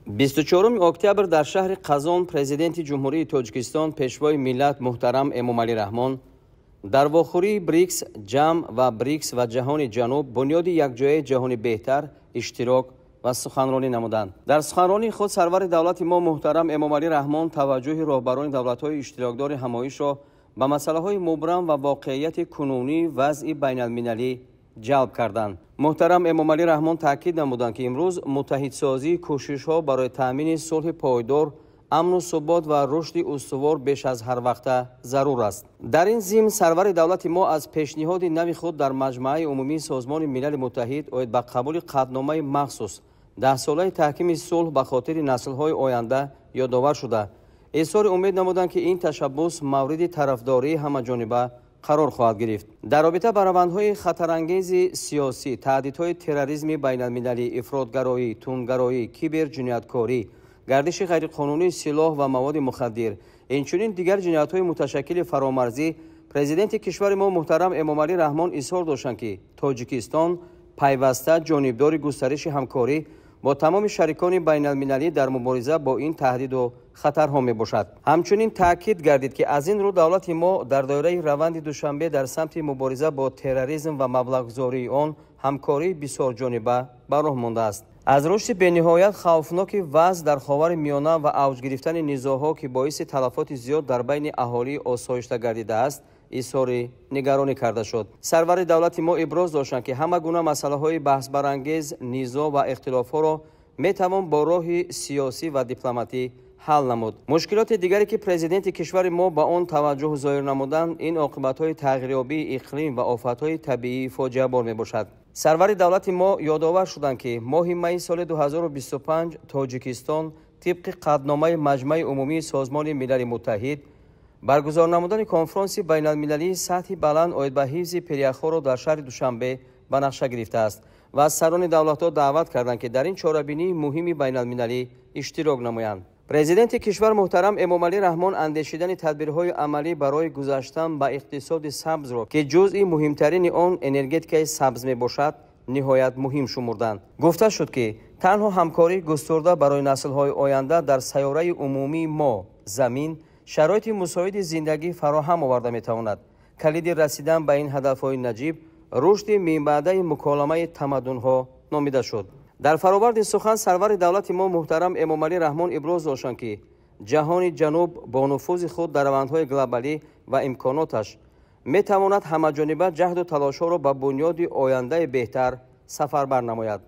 24 октябр дар шаҳри Қазон Президенти Ҷумҳурии Тоҷикистон, Пешвои миллат муҳтарам Эмомалӣ Раҳмон дар вохӯрии БРИКС ҷамъ ва БРИКС ва ҷаҳони ҷануб бунёди якҷояи ҷаҳони беҳтар иштирок ва суханронӣ намуданд. Дар суханронии худ сарвари давлати мо муҳтарам Эмомалӣ Раҳмон таваҷҷӯҳи роҳбарони давлатҳои иштирокдори ҳамоишро ба масъалаҳои мубрам ва воқеияти кунунии вазъи байналмилалӣ ҷалб карданд. Муҳтарам Эмомалӣ Раҳмон таъкид намуданд, ки имрӯз муттаҳидсозии кӯшишҳо барои таъмини сулҳи пойдор, амну субот ва рушди устувор беш аз ҳар вақта зарур аст. Дар ин зимн сарвари давлати мо аз пешниҳоди нави худ дар Маҷмааи умумии Созмони Милали Муттаҳид оид ба қабули қатъномаи махсус даҳсолаи таҳкими сулҳ ба хотири наслҳои оянда ёдовар шуда, изҳори умед намуданд, ки ин ташаббус мавриди тарафдории ҳамаҷониба қарор хоҳад гирифт. Дар робита ба равандҳои хатарангези сиёсӣ, таҳдидҳои терроризми байналмилалӣ, ифротгароӣ, тундгароӣ, киберҷинояткорӣ, гардиши ғайриқонунии силоҳ ва маводи мухаддир, инчунин дигар ҷиноятҳои муташаккили фаромарзӣ, Президенти кишвари мо муҳтарам Эмомалӣ Раҳмон изҳор доштанд, ки Тоҷикистон пайваста ҷонибдори густариши ҳамкорӣ бо тамоми шарикони байналмилалӣ дар мубориза бо ин таҳдиду хатарҳо мебошад. Ҳамчунин таъкид гардид, ки аз ин рӯ давлати мо дар доираи раванди Душанбе дар самти мубориза бо терроризм ва маблағгузории он ҳамкории бисёрҷониба ба роҳ мондааст. Аз рушди бениҳоят хавфноки вазъ дар Ховари Миёна ва авҷ гирифтани низоъҳо, ки боиси талафоти зиёд дар байни аҳолӣ осоишта гардидааст, изҳори нигаронӣ карда шуд. Сарвари давлати мо иброз доштанд, ки ҳама гуна масъалаҳои баҳсбарангез, низоъ ва ихтилофҳоро метавон бо роҳи сиёсӣ ва дипломатӣ ҳал намуд. Мушкилоти дигаре, ки президенти кишвари мо ба он таваҷҷӯҳ зоҳир намуданд, ин оқибатҳои тағйирёбии иқлим ва офатҳои табиии фоҷиабор мебошад. Сарвари давлати мо ёдовар шуданд, ки моҳи майи соли 2025 Тоҷикистон тибқи қатъномаи Маҷмаи умумии Созмони Милали Муттаҳид баргузор намудани конфронси байналмилалии сатҳи баланд оид ба ҳифзи пиряхҳоро дар шаҳри Душанбе ба нақша гирифтааст ва аз сарони давлатҳо даъват карданд, ки дар ин чорабинии муҳими байналмилалӣ иштирок намоянд. Президенти кишвар муҳтарам Эмомалӣ Раҳмон андешидани тадбирҳои амалӣ барои гузаштан ба иқтисоди сабзро, ки ҷузъи муҳимтарини он энергетикаи сабз мебошад, ниҳоят муҳим шумурданд. Гуфта шуд, ки танҳо ҳамкории густурда барои наслҳои оянда дар сайёраи умумии мо Замин шароити мусоиди зиндагӣ фароҳам оварда метавонад. Калиди расидан ба ин ҳадафҳои наҷиб рушди минбаъдаи муколамаи тамаддунҳо номида шуд. Дар фароварди сухан сарвари давлати мо муҳтарам Эмомалӣ Раҳмон иброз доштанд, ки ҷаҳони ҷануб бо нуфузи худ дар равандҳои глобалӣ ва имконоташ метавонад ҳамаҷониба ҷаҳду талошҳоро ба бунёди ояндаи беҳтар сафарбар намояд.